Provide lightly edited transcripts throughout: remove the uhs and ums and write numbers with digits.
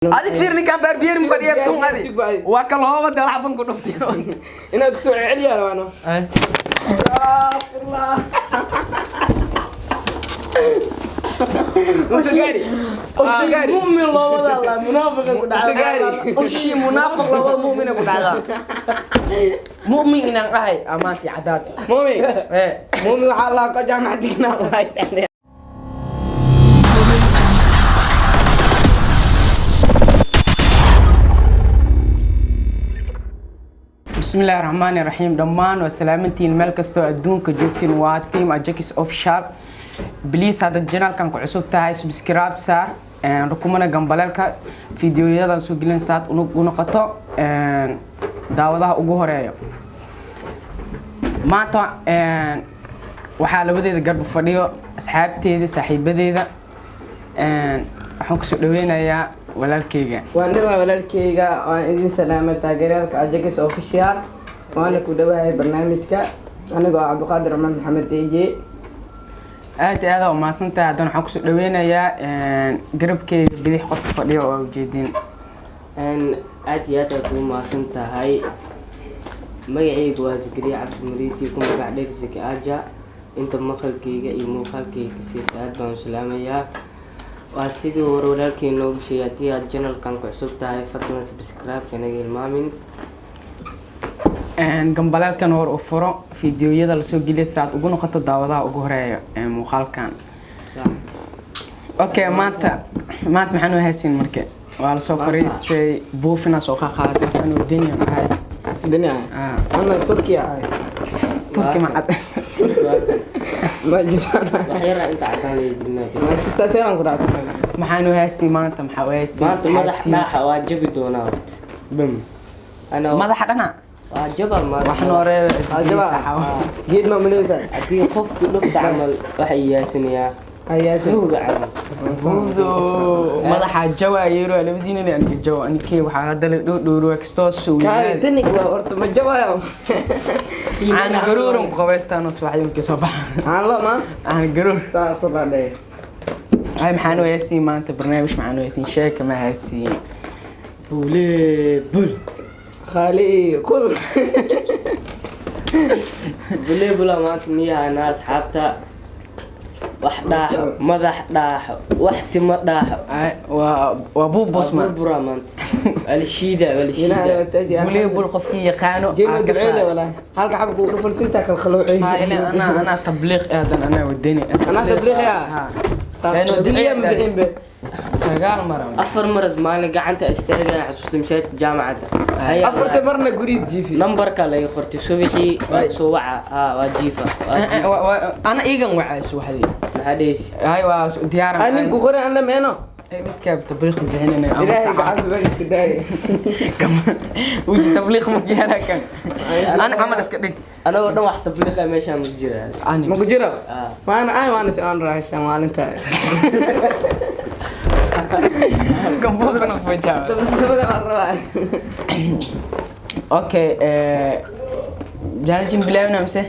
Adi fiir, ninkaan baarbiyeeri fadhiya tun adi waa ka looba dalaxban ku dhuftay. Inaad isku soo celiyaa rabaan. Astaghfirullah. Gaari. Gaari. Mu'min loo wada la munaafiqa ku dhacay. Gaari. Ushii munaafiq labada mu'mina ku dhacdaa, mu'min inaan ahay amaantii cadaati. Mumi. Ee. Mumi waxaa la ka jaamacad dignaa waay. Bismillahi raxmaani raxiim. Dhammaan waa salaamantiin meel kastoo adduunka joogtiin. Waa team Ajakis Official. Please, haddaad channelkan ku cusub tahay, subscribe saar, rukumana gambaleelka, fiidiyoyadan soo gelin saad u noqoto daawadaha ugu horeeya. Maanta waxaa labadeeda garba fadhiyo asxaabteeda, saaxiibadeeda. Waxaan kusoo dhaweynayaa walaalkeyga. Waan dhawaa walaalkeyga, waan idin salaamay taageerayaalka Ajakis Official. Waana ku dhawahay barnaamijka anigoo ah Cabdiqaadir Cumar Maxamed Deeje. Aad iyo aad aa umahadsantahay. Haddana waxaan kusoo dhaweynayaa garabkeyga bidix qofka fadhiyo oo ujeedin. Aad iyo aad aad ugu mahadsan tahay. Magacaygu waa Zakariya Cabdimuriidi, ku magac dheer Zaki Aja. Inta maqalkayga iyo muuqaalkayga kasiisa aad baan u salaamayaa. Waa sidii hore walaalkay noogu sheegay, haddii aad channelkan ku cusub tahay, fadlan subscribe naga hilmaamin. Gambaleelkan hor u furo, fiidiyoyada lasoo geliya si aad ugu noqoto daawadaha ugu horeeya ee muuqaalkan. Okay, maanta maxaan u haysin? Marka waa lasoo fariistay, buufinaa soo qaqaaday. Anuu deniyan ahay. Dunia. Ah. Ana Turkiya ahay. Turki macad. Ma jiraan. Wax yaraa inta cadaan lay gelinaa. Ma istaaseen ku dhacsan. Maxaan u haysin maanta? Maxaa u haysin? Maanta madax asxaabtiin? dhaaxa waa jabi doonaa horta. Bam, ana madaxa dhana waa jaba maanta. Wax noo reebe. Ajaba. Geed ma maleysa. Haddii qofku dhufta camal waxa iyaasinayaa Ayaasi. hawga camal. Buudo madaxa jawa yeero labadiina aniga jawa anikee waxaa hadda la dhoodhooro kastoo Kaay suuyaa. Tanig waa horta ma jabayo. Aan garuuran qabaystaan oo subaxdii markii soo baxa. Aan lo ma. Aan garuur. Saa soo dhadhay. Ay, maxaan u haysiin maanta barnaamij? Maxaan u haysiin? Sheeka ma haysiin? Bule bul. Khali qul. Bule bula maanta niyahanaa asxaabta, wax dhaaxo, madax dhaaxo, wax timo dhaaxo. Ay, waa buubus ma. Burbura maanta, walishiida walishiida. Bulee bul qofkii yaqaano Jeeno aa ka duceele saar. Walaa. Halka xabku uu dhufaltinta khalkhalooci. Ha, ileen anaa tabliiq aadan, anaa wadani. Anaa tabliiq yaa. Ha. Leenoo duceele ma bixin be. 9 mar. 4 maras maalin gacanta istaagaya xasuusta masaajidka jaamacadda. Afarta marna guriga jiifi. Nambarka laga qortay subaxii waa soo waca, haa waa jiifa, waa jiifa. Ana iigan wacay subaxdii. Maxaa dhehaysi? Hay, waa diyaaran. Anin ku qoray aan la meeno. Midkaa tabliiq ma bixinayna ama Ilaahay saacad. Gacanta waa iska daayay. Wiji tabliiq ma gaara kan ana camal iska dhig. Anagoo dhan wax tabliiqa meeshaan ma jiraa. Ma ku jiro? Ah. Waana ay waana si aan raaxaysan maalinta. Kambuurkana fajaa. Tabliiqnimada waan rabaa. Okay, jaalajin bilaawna mise?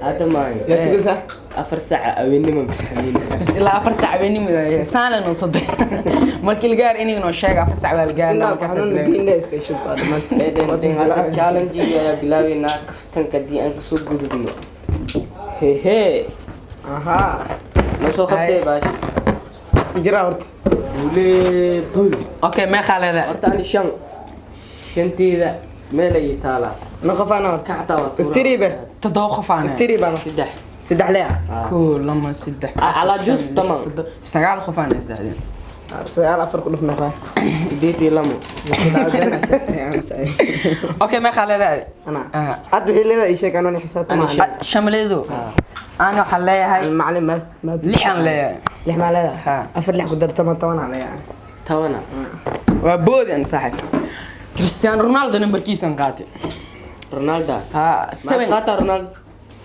Hadda maayo. Yaa sugaysaa? 4 saaca aweenimo bilaabina. Bas ilaa 4 saac habeenimo saana noo soday markii la gaar iniga noo sheega 4 saac baa la gaar. Indhaha ku markaas xanuun bilaawna. biinda iska shub baa dhammaan. Hadda challenge ayaa bilaabeynaa, kaftanka haddii aan kasoo gudubno, hehe. Ahaa. Ma soo qabtay baash? Isku jiraa horta. Bule bul. Okay, meeqaa leedahay? Horta ani shan, shanteeda meel ayay taalaa. Ma qofaana horta. Ka xataa waa tuuraa. Iftiri be. 7 qof aan Iftiri baan. 3. 3 leeya. 1, 2, 3, Calaa 4, jus 5, 6, tamam. 7, 9 qof aan saddexdeen. 9 4 ku dhuf meeqa? 8 iyo 2. Okay, meeqaa leedahay? Ana. Ah. Had wixii leedahay ii sheeg anoo xisaabtama. Ani shan. Shamaleedu ana waxaan leeyahay Macallin maas. 6 aan leeyahay. 6 maa leedahay? Ha. 4 6 ku dar 10, 10 aan leeyahay. 10. Waa boodi an saaxib Cristiano Ronaldo nambarkiisan qaatay. Ronaldo. Ha. Maas 7. qaataa Ronaldo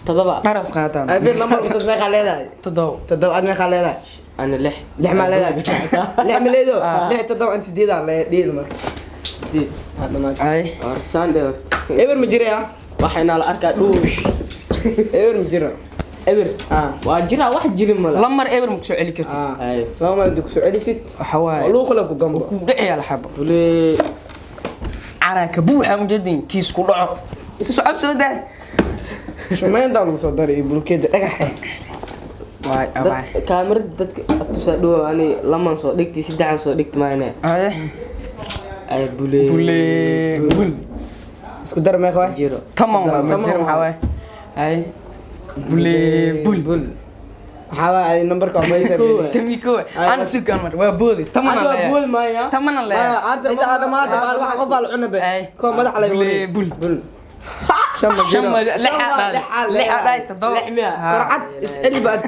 7. Dharas qaataan. Ay fiir lambar ku meeqa leedahay? 7. 7 aad meeqa leedahay? Ana 6. 6 maa leedahay? 6 ma leedo? 6 7 aan 8 aan leeyahay dhiil marka. 8. Hadda ma. Ay. Orsaan dhe horta. Eber ma jira? Waxayna la arkaa dhuush. Eber ma jiro. Eber. Ah. Waa jiraa, wax jirin mala. Lamar eber ma kusoo celi kartid. Ah. Ay. Laba mar hadii kusoo celisid, waxa waaye luuqla ku gambo. Ku dhici la xabo. Bulee. Caraka buuxa mujadin kiis ku dhaco isu soo cabsoo daa. Shumeyntaa lagu soo daray iyo bulkeeda dhagax eh. Waay abaay. Dad kaamirada dadka tusaa dhow, ani laman soo dhigti, saddexan soo dhigti maayne. Aye. Ay, bulee. Bulee bul. Isku dar, meeqa waay? Jiro. Tamam waa ma jiro, maxaa waaye? Ay, bulee bul. Bul. Maxaa waay nambarka waa maysa? Tami ko an sukan mar waa boodi tamana. Adiga leeyahay. boodi maaya. Tamana leeyahay. Arta inta aad dhamaata baal waxa qof al cuna be. Ay. Ko madax lay. Bulee bul. Bul. Shan ma shan jiro. ma lixa dhaay, toddoba. Lix miya? Qarcad isceli baad.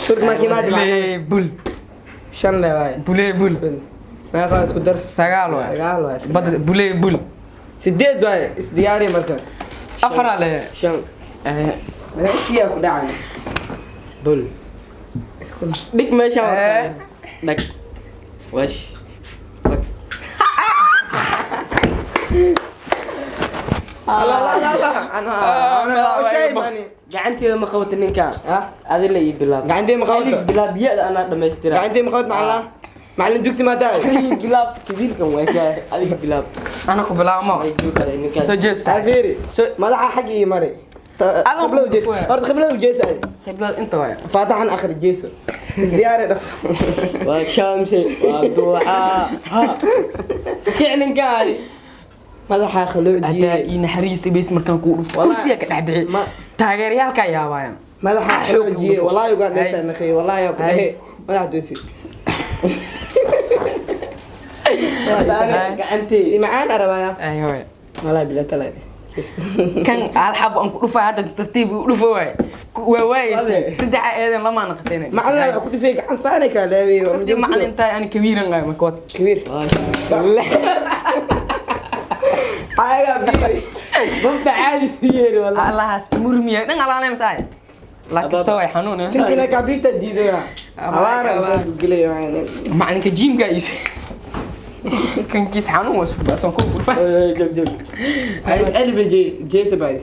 Turk ma kimaad macna. Bulee bul. Shan le waay. Bulee bul. Meeqa isku dar? Sagaal waay. Sagaal waay. Bad bulee bul. Sideed waay, isdiyaari marka. Afaraa leeyahay. Shan. Madaxiyaa ku dhacay. Bul. Isku Dhig meeshaan. Eh. Dhag. Wash. La la la la, ana shay mani. Gacanteeda ma qabato ninkan. Ah. Adila ii bilaab. Gacanteeda ma qabato? Alif bilaab, ya-da anaa dhamaystira. Gacantee ma qabad macallin? Macallin dugsi ma tahay? Adiga bilaab, kabiirkan waa kaa. Adiga bilaab. Ana ku bilaabmo. Ay, joogada ninkaas. Soo jeesa. Afiiri. Madaxa xag ii mari. Adoo Qiblada ujees. ku dhufaya. Horta qiblada ujeesa. Khiblad inta waay. Faataxan akhri, jeeso. Diyaari dhaqso. Waa shamsi, waa duuxaa. Ha. Kic ninkaan. Madaxa Hadaa khaloojiyey. ii naxariis bays markaan kuu dhufto kursiga ka dhex bixi. Ma- Taageerayaalkaa yaabayaan. Madaxa xoojiyey. Wallaahi ugaa dheesay Ay. naqay. Wallaahi yaa ku Ay. dhehe. Madaxa toosi. Taana gacantee. Si macaan arabaya. Ay hooy. Wallaahi bila talay. Kan hal xabo aan ku dhufay hadda tartiib u dhufo waay. Waa waayeysa saddexa eedan lamaa naqateen. Macallin waxa ku dhifay gacan saanay kaa leeway. Hadii macallin tahay ani kabiiran qaay marka wad. Kabiir. Ayaga biiri. Babta caadi sii yeeri wallah. Allahaas murmiya dhan alaanay masaay. Laakiin way xanuun eh. Intina kabiibta diidaya. Abaara soo gelay yani. Macalinka jiimka is kankiis xanuun waa suba soo ku dhufay. Joog joog. Ay elbi jeesa bay.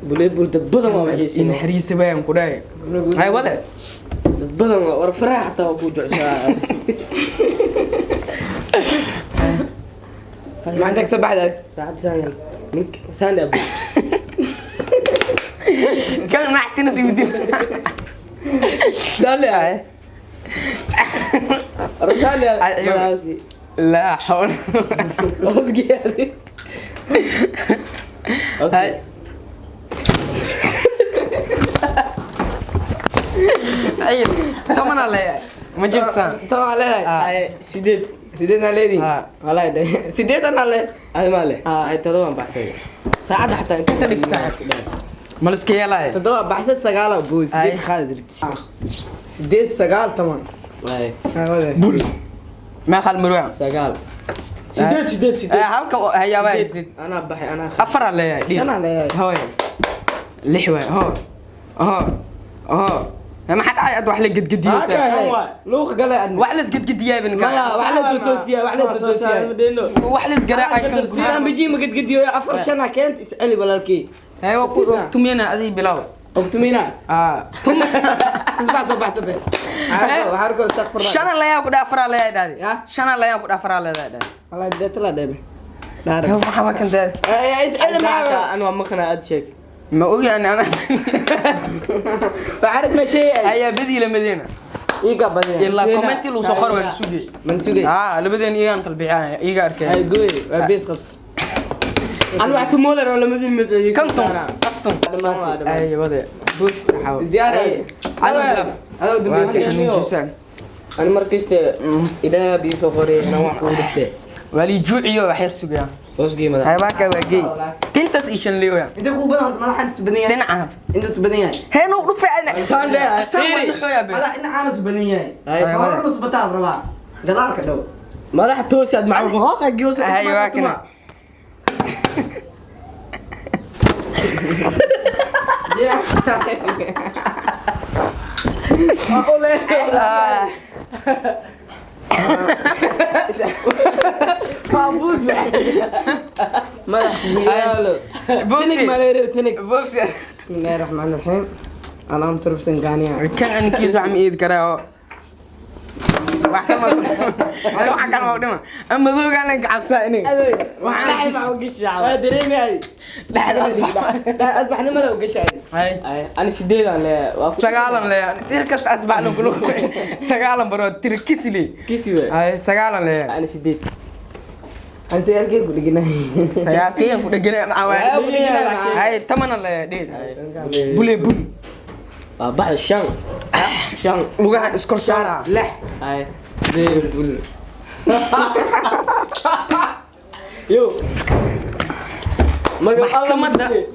Bulee bul, dad badan waa in waxaysiin. naxariis bayaan ku dhahay. Hay wada. Dad badan waa war faraha xataa waa kuu jeceshaa. Ma عندك سبعة. Saacad saan yar. Nink saan abu. Kan naxtina si midin. Dale ay. Rasaan ya. Ay, ayo. La hawl. Hoos geedi. Hay. Ay, toban leeyahay. Ma jirtaan? Toban leedahay. Ay, sideed. Sideedna leedii. Ah. Wallaahi dhe. Sideedan le. Ay ma leh. Ay, todobaan baxsay. Saacadda xataa Inta dhig saacad. Ma la iska yeelaya? Toddoba baxsad, sagaal buu sideed Ay. qaadi jirtay. Sideed, sagaal, toban. Ay, Bul. Meeqa marwaan? sagaal. Sideed, sideed, sideed. Halka hayaabaa sideed. Anaa baxay, anaa Afar leeyahay. Dhiig. Shan leeyahay. Hooy. Lix waay. Hoo. Hoo. Hoo. Maxaa dhacay ad wax la gedgediyeysaa? Shan waay. Luuq galay adna. Wax la isgedgediyaa binka. Maya, wax la toosiyaa, wax la toosiyaa. Wax la isgaraacay kan. Siiraan biji ma gedgediyo afar shan ha keent isceli walaalkii. Hay waa ku tumiyana adii bilaw. Ogtumina. Ah, tum. Tusbax soo baxsa be. Waxaa arko astaghfirullah. Shan leeyahay ku dhaaf afar leeyahay dhaadi. Ya? Shan leeyahay ku dhaaf afar leeyahay dhaadi. Wallahi deetala dhebe. Dhaar. Maxaa waa kan daad? Ay isceli ma. Ana waa maqnaa, aad sheeg. Ma ogi ani ana. Waxaa arag ma shay. Ayaa badii lamadeenna. Iga badan. Ilaa commenti lu soo qor waan sugay. Man sugay. Ah, labadeen iyagaan qalbicaa iyaga arkay. Ay gooy, waa bees qabso. Ana wax tumoole rabo lamadii mid adeegsan Kanton, saaraan. custom. Dhamaatay. Ay wade. Boos saxaw. Diyaar. Adoo bilaab. Adoo dambe. Xanuunkiisa. Ani markasta ilaaha bii soo qoray inaan wax kugu dhiftee. Wali juuciyo wax yar sugaya. Hoosgii madax. Haybaanka waa geey. Tintas iyo shan leeya. Inta kugu badan horta madaxan isu badan yahay. Dhinaca. Inta isu badan yahay. Heenu dhufay ana. Saan leeyahay. Saan waa dhuxoya be. Madax dhinacaana isu badan yahay. Ay, Hore nus bataan rabaa. Gadaalka dhow. Madax toosaad macalin hoos ag hoos. Hay waa kana. Ah, Madax kugu yaalo. Boobsi. Tinig maleeyo tinig. Boobsi. Bismillaahi raxmaani raxiim. Anaa turfsan gaaniya. Kan aninkiisa wax ma iidi karaa oo wax kama wax kale ma dhima ama madowgaan lan kacabsaa iniga. Waa dareemay. Dhexdaas. Asbaxnimada u gashay. Hay. Ani 8 leeyahay. Waa ku- 9 leeyahay, tir kasta asbax lan kula 9 baro tir kisli. Kisi wey. Hay, 9 leeyahay. Ani 8. Ante halkee ku dhiganay? 9 kiyan ku dheganay maxaa waaye? Waa ku dheganay maxaa? Hay, 8 leeyahay dheed bule bul. Waa baxda 5 5. Lugaha iskor saara. 6. Ay bul. Yo. Magal Allah.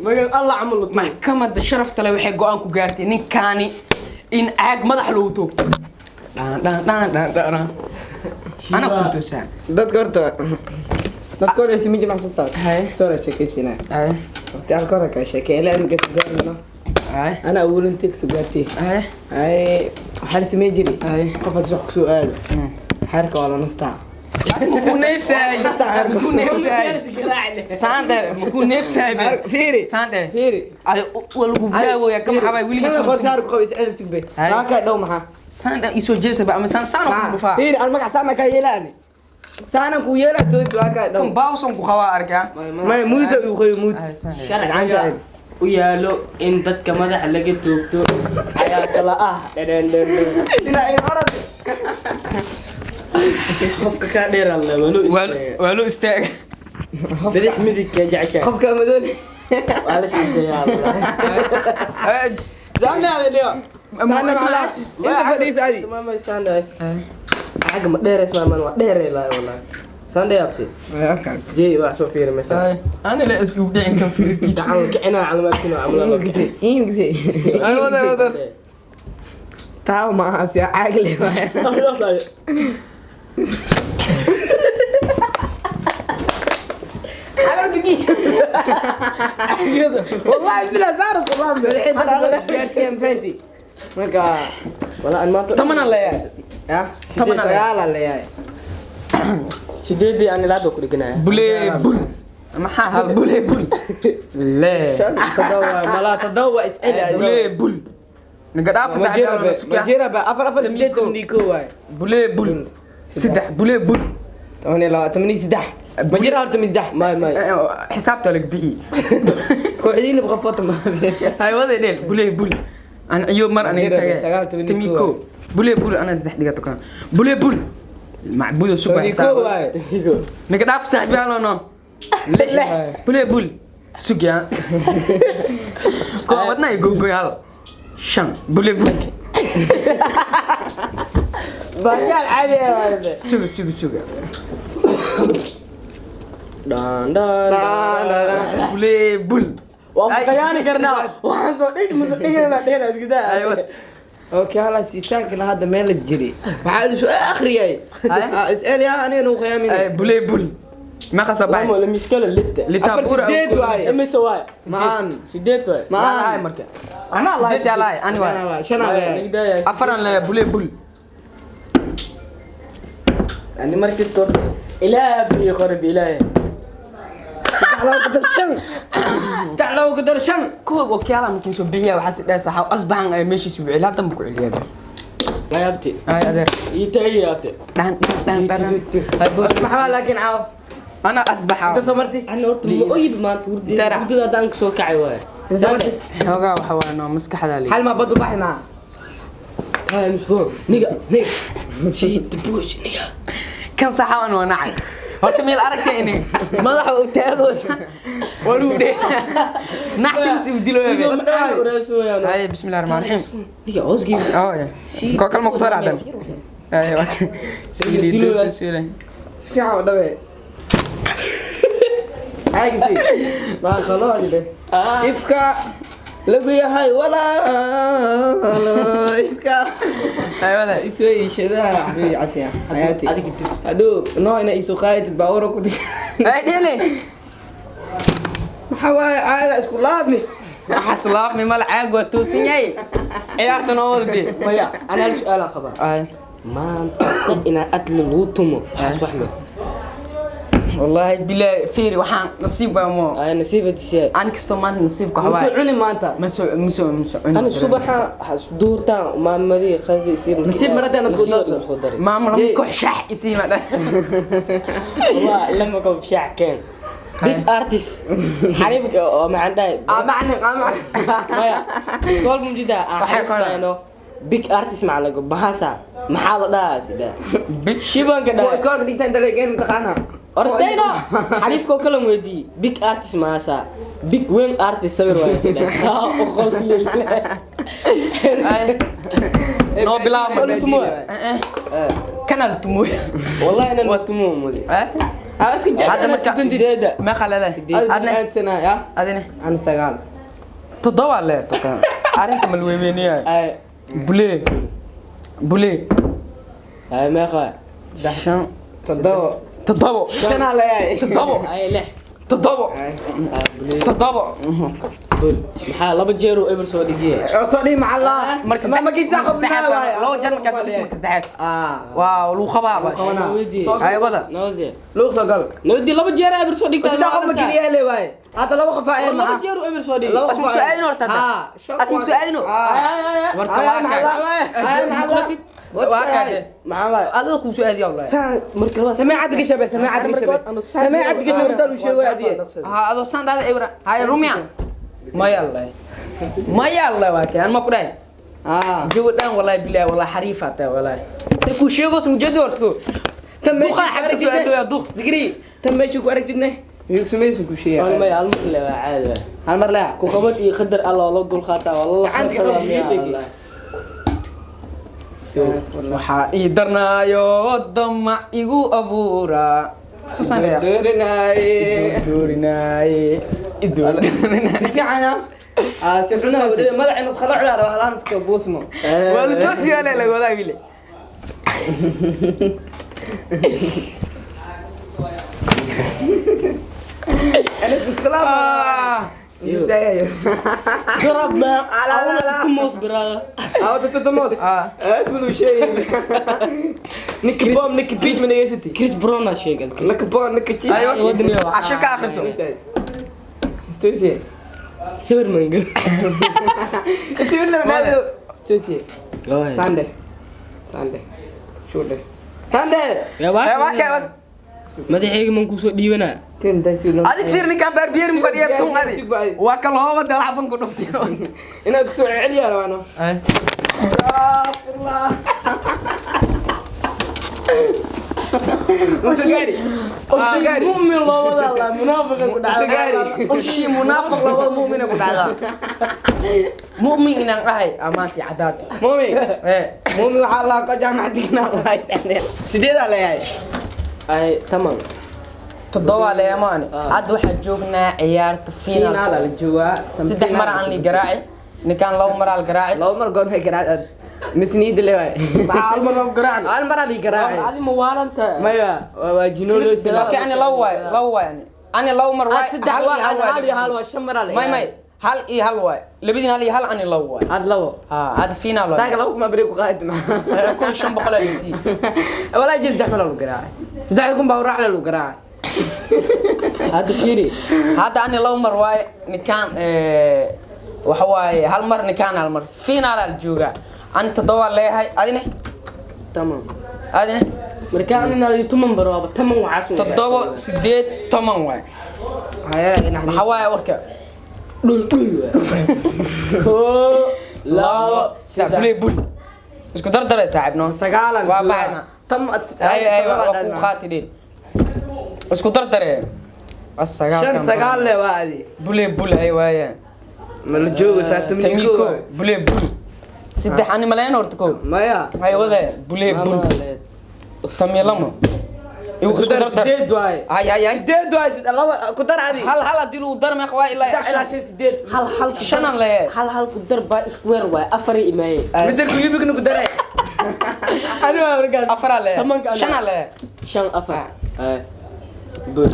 Magal Allah camal la tumo. Maxkamadda sharafta leh waxay go'aan ku gaartay ninkaani in caag madax loogu toogto. Dhaan dhaan dhaan dhaan dhaan. Ana ku tuusaa. Dadka horta dadka hore isma jimc soo. Hay. Soo sheekaysiinaa. Ay. Waqti halka hore ka sheekay ilaa imika sugaarno. Ay. Ana awalin tag sugaartay. Ay. Ay, waxaa la samey jiray. Ay. Qof aad wax ku soo aado. Xeerka waa la nastaa. Makuu neefsaay, makuu neefsaay saandhe, makuu neefsaay be. Fiiri. Saandhe. Fiiri. Adi waa lagu bilaabaya ka maxaa weligiis. Kan qorsaar ku qabis cilib sugbe. Ay. Waa ka dhow maxaa? Saandhe isoo jeesa ba ama saan saan ku dhufaa. Fiiri, aan magac saama ka yeelaani. Saanan ku yeelaa toos waa ka dhow. Kan baawsan ku qabaa arkaa. May muuda uu qoy muud. Ay, saandhe. Sharciga u yaalo in dadka madaxa laga toogto ayaa kala ah dhadhan dhadhan. Ila ay orad. Qofka kaa dheer alle waa loo waa istaaga. Waa loo istaaga. Bidix midig kee jeceshahay? Qofka madow. Waa la iscadeeyaa Allah. Ay. Saandhe ada dhigo. Saana macala. Inta fadhiis adi. Maama saandhe. Xagga ma dheereys maaman waa dheerey lahay wallahi. Saandhe abti. Jey wax soo fiiri meesha. Ay, ana la isku dhicin kan fiirkiisa. Gacan kicinaa calmaadkina camla. Ingise. Ay, wada wada. Taa ma aha si caagli waay. والله بلا زارت والله. Gaarsiiyaan fahanti. Marka والله أنا ما 8 leeyahay. ya 8 leeyahay. 9 leeyahay. 8 أنا لا أقول لك. Bule bul maxaa hal bule bul lee. 5 7 mala 7 iscil. Bule bul naga dhaaf saaxiib. Majira ba 4 4 8 8 waay. Bule bul 3 bule bul. 8 2 8 3 majira horta 3. ما ما xisaabta laga bixi. Kooxdiina boqofota ma. Hay, wada dheel bule bul an iyo mar aniga Majira, tagay. 9 11. Tamiko bule bul ana 3 dhiga tukaan bule bul macbudo subax. 11 waay. Naga dhaaf saaxiib yaalo no 6 bule bul sugya ko wadna ay gogoy hal 5 bule bul. باشا عادي يا ولد. Suga suga suga. دان دان دان. Bule bul. وخياني كرنا waxaan soo dhig ma soo dhigana dhigana isku daa. Aywa. Okay, hala siisaankana hadda meel la jiray. Maxaa la soo akhriyay? Is'al yaa aniga nuu khiyaamin. Ay, bule bul ma qasab lama la miskala litta. Litaabur. 4 8 waay. Imise waay? Maan. 8 waay. Maan Maan. marka ana 8 yalaay ani waay. 5 leeyahay. 4 leeyahay bule bul. ani markasta ilaa bi qorb ilaahay. Taclow ka dar 5. Kuwa wakiala markiin soo bixiya waxaa si dheer saxa asbaxan ay meeshiisu bixi laatan ku celiyaa. La yaabti. Ay adeer. Ii taagi yaabti. Dhan dhan dhan dhan. Ay boos. Maxaa laakiin caaw? Ana asbaxa. Inta soo martay? Ani horta ma oyib maanta hurdada. Tara. Hurdada haddaan kasoo kacay waay. Inta soo martay? Xoogaa waxa waa noo maskaxda leeyahay. Hal ma badu baxi maa. Times four niga niga shit bush niga. Kan saxa waan waa nacay horta meel aragtay inay madaxa u taagoosa waluu dhe nactinsi u dilo. Hay, bismillahi rahmaani rahiim. Niga hoosgii. Oh ya ko kalma ku taracdan ay waa siili Dilo. siili. Si fiican u dhawe. Caagisi. Maa qaloo dhe. Ifka lagu yahay walaalo ifka. Ay wada. Isoo iishadaha xabiibi cafiya xayaati. Adiga dib. Hadhow noo ina iisoo qaadid baabuura ku di. Ay dhele. Maxaa waaye caaga isku laabmi. Waxaas laabmi mal caag waa toosan yahay ciyaarta noo wada dee. Maya, ana hal su-aal aan qabaa. Ay. Maanta inaa adli lagu tumo waxaas wax leh. Wallaahi bilaahi, fiiri, waxaan nasiib baa mo. Ay, nasiiba dishe. Aan kastoo maanta nasiibka Musu waxaa cuni maanta. ma soo cuni. Ani subaxa duurtaan maamadii qadii isii. Nasiib marada nasku darso. Soo daray. Maama, lama koox shaax isiima dha. Waa lama koob shaax keen. Big artist xariifka oo maxaan dhahay? Ah, macni, ah, macni. Maya, iskool mujida aan Waxay xariif kora. dhahayno big artist maxaa lagu bahasa maxaa la dhahaa sida Big shibanka Kuwa dhahay. Iskoolka dhigtaan dalageyn mataqaana. Ordayno xariifka oo kale weydii big artist mahasa big wen artist sawir waay sida saa u qosli. Ay. Noo bilaab. Wala tumo. Eh, eh. Kanal tumo. Wallahi inan waa tumo mudi. Eh? Ah, iska jecel. Hadda marka sideeda. Meeqa leedahay? Sideed. Adne? Aad ya. Adine? Ana 9. 7 leedahay tokan. Arrinta malweyneynayaa. Ay. Bule. Bule. Ay, meeqa? 5. 7. 7. 5 leeyahay. 7. Ay, 6. 7. Ay, bule. 7. Bul maxaa laba jeer uu eber soo dhigiyay? Soo dhihi maca Allah. Marka Ma magiisa saddexaad qofna waay. laba jeer markaas soo dhigto, marka saddexaad. Ah. Waa lagu qabaaba. Qabanaa. Weydii. Ay, wada. Nabadii. Luuq soo gal. Nabadii, laba jeer eber soo dhigtaa. 3 qof ma keliya le waay. Hadda 2 qof ay laba maxaa? jeer uu eber soo dhigay. Laba Asmu qof. soo aadin horta hadda. Ah, shan Asmu qof. soo aadino. Ah. Ay, ay, ay. Warka Ay, waa maxaa kaa. Ay, maxaa Mukhlasid. Waa kaa dee. Maxaa waay? Adiga kuu soo aadiyaa wallahi. Saan marka laba. سماعة قشبة، سماعة قشبة، سماعة قشبة، انت لو شيء وادي. Ha, adoo saan dhahda ebra. Hay rumya. Maya Allah. Maya Allah waa kee. Aan ma ku dhahay. اه Gabadhan wallahi billahi wallahi xariif aad tahay wallahi. Si ku sheego soo jeedi horta ko. تم Duqa xagga soo aadaya duq. ذكري تم ماشي ku aragtidne yuu samaysan ku sheegay. Maya, hal mar le waa caadi waay. Hal mar laa. Ku qabad iyo qadar alla oo loo dul qaataa waa lala Gacanta qabsadaa qabad miyaa iyo Allah. Waxaa ii darnaayo damac igu abuura. Susan leeyahay. Doorinaaye. Doorinaaye. Idoorinaaye. Si fiican ah si fiican madax inaad khala ciyaaro wax laan iska buusmo. Waa la toosiyaa le laga wadaa wile. Ana iskala Garab ma Ala, ala, ala. Tumos brother. aw tutumos. Ah. Ismu sheegay nick bomb nick beach min yeesati. Chris Brown aa sheegay. Chris. Nick bomb nick cheese. Ayo. Wadani waa. Cashir ka akhriso. Stusi. Sawir mangal. Stusi la Stusi. Sande. Sande. Shude. Sande. Ya Eh, waa kee wad. Madaxayga man kusoo dhiibanaa. Tin daysi lo. Adi fiir ninkaan baarbiyeer mu fadhiya tun adi. Waa ka looba dalac ban ku dhuftay. Inaad isku soo celiyaa rabano. Astaghfirullah. Muxuu gaari? Muxuu gaari? Mu'min loo wada Allah munaafiqa ku Muxuu gaari? Ushii munaafiq labada mu'mina ku dhacdaa. Mu'min inaan ahay amaantii cadaati. Mumi. Eh. Mumi waxaa la ka jaamacad dignaa waay. Sideedaa leeyahay. Ay, tamam. 7 leemaani. Hadda waxaa joognaa ciyaarta Finaal finaal. la joogaa. 3 mar aan li garaaci. Ninkaan 2 mar aan garaaci. 2 mar goormay garaacad. Misniid leeyahay. Maxaa hal mar ma garaacna? Hal mar aan li garaacay. Ali ma waalanta. Maya, waa jinoo loo sameeyay. Okay, ani 2 waay, 2 waay ani. Ani 2 mar waay. 3 Hal waa iyo hal waay. hal iyo hal waa 5 mar aan May may. 1 iyo 1 waay. Labadiin 1 iyo 1 ani 2 waay. Had 2. Ha, hadda finaal waay. Saaga 2 kuma bari ku qaad ma. 1500 la sii. Walaa jil 3 mar lagu garaacay. 3 kun baa raac lagu garaacay. Hadda fiiri. Hadda ani 2 mar waay ninkaan waxa waaye 1 mar ninkaan 1 mar finaal la joogaa. Ani 7 leeyahay adine. Tamam. Adine. Marka anina la tuman baro waaba taman waxaas. 7 8 10 waay. Haya Maxaa waaye warka? Dhul dhul waay. 1 2 3 bule bul. Isku dardaray saaxiibno. 9 Waa baxayna. Tam Ay ay waa ku qaati dhil. Isku dardaree. As 9 5 9 le waa adi. Bule bul ay waaye. Ma la joogo saa Tamiiko bule bul. 3 ani maleen horta ko. Maya. Ay wada bule bul. Tamilamo. Igu isku dardar. 8 waay. Ay ay ay. 8 waay 2 ku dar adi. Hal hal hadii lagu dar meeqa waa ilaa 3 ilaa 5 8. Hal hal 5 aan leeyahay. Hal hal ku dar baa square waay 4 imaayay. Midda ku yibigna ku daray. Ani waa markaas. 4 aan leeyahay. Tamanka 5 aan leeyahay. 5 4. Ay. Bul.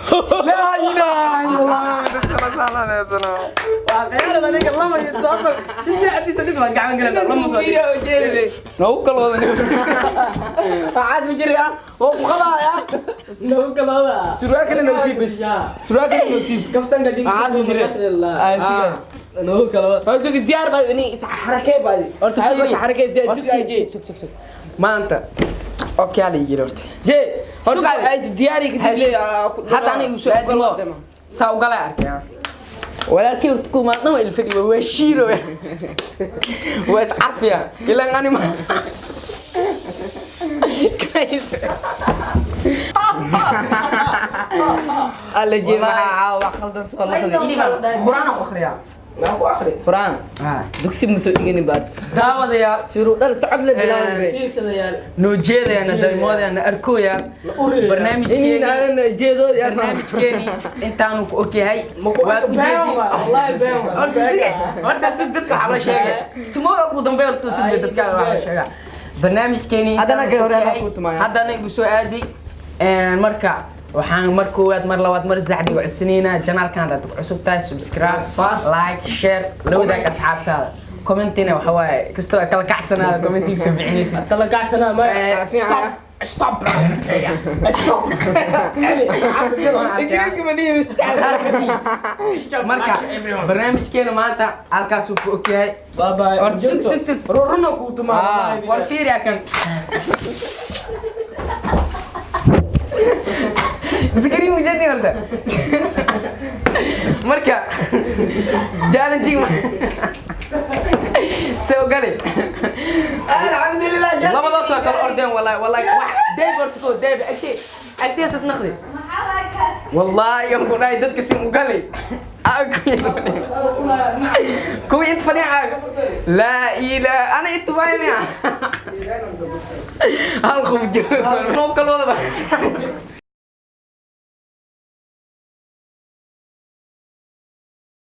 Laa ilaaha illa Allah. Waa qeylada aniga lama iyo afar saddex haddii soo dhid waan gacan galana lama soo dhid. Nagu kala wada. Waxaas ma jiri ah, oo ku qabaaya. Nagu kala wada. Surwaalkana noo sii bas. Surwaalkana noo sii. Kaftanka dinka. Waxaas ma jiri. Nagu kala wada. Horta diyaar baa ini xarakee baa. Horta fiiri. Xarakee diyaar jug. Sug, sug, sug. Maanta okay la yiri horta. Je, horta Sug. ay diyaari ka digle. Hadda aniga igu soo aadin saa ugalay arkay walaalkii horta kumaa dhan waa ilfadhi, waa shiiro, waa iscarfiya ilaan anima. Alla je, maxaa caawa khaldan soo laqday. Quraan ku akhriyaa. Maxaa ku akhri? Quraan. Dugsi ma soo dhiganin baad. Daawadayaal, Siruu dhal socod la bilaabay. Fiirsadayaal. Noo jeedayana daymoodayana arkooya barnaamijkeeni. Inaan jeedo yaar. Barnaamijkeeni intaanu ku ogyahay waad u Been jeedin. waa, wallahi been waa. Horta horta sug, dadka waxaa loo sheegay tumoga ugu dambeyn. Horta sug, dadka waxaa loo sheegaa barnaamijkeeni. Haddana intaanu ka hore ku anaa ogyahay. kuu tumaya. Haddana igu soo aaday. Marka waxaan mar koowaad, mar labaad, mar saddexaad igu codsanaynaa channelkan haddaad ku cusub tahay, subscribe, like, share, la wadaag asxaabtaada, commentina waxa waaye kastoo ay kala kacsanaada commentiga soo bixinaysid. Kala kacsanaa ma. Fiican. Stop. Stop. Ingiriiska ma dhihi. Marka barnaamijkeena maanta halkaasuu ku ogyahay. Bye bye. Horta sug, sug, sug. Ruruna kuu tumaa. War fiiri akan Zikri ujeedin horta. Marka challenging soo gali. Alxamdulillah. Labadood waa kala ordeen, wallahi wallahi wax deeb horta soo deeb agtee agteesas naqdi, wallahi aan ku dhahay dadka si u galay kuwii inta fadhiya aaga laa ilaa ana inta waay miya hal qof joogo noo kalooda.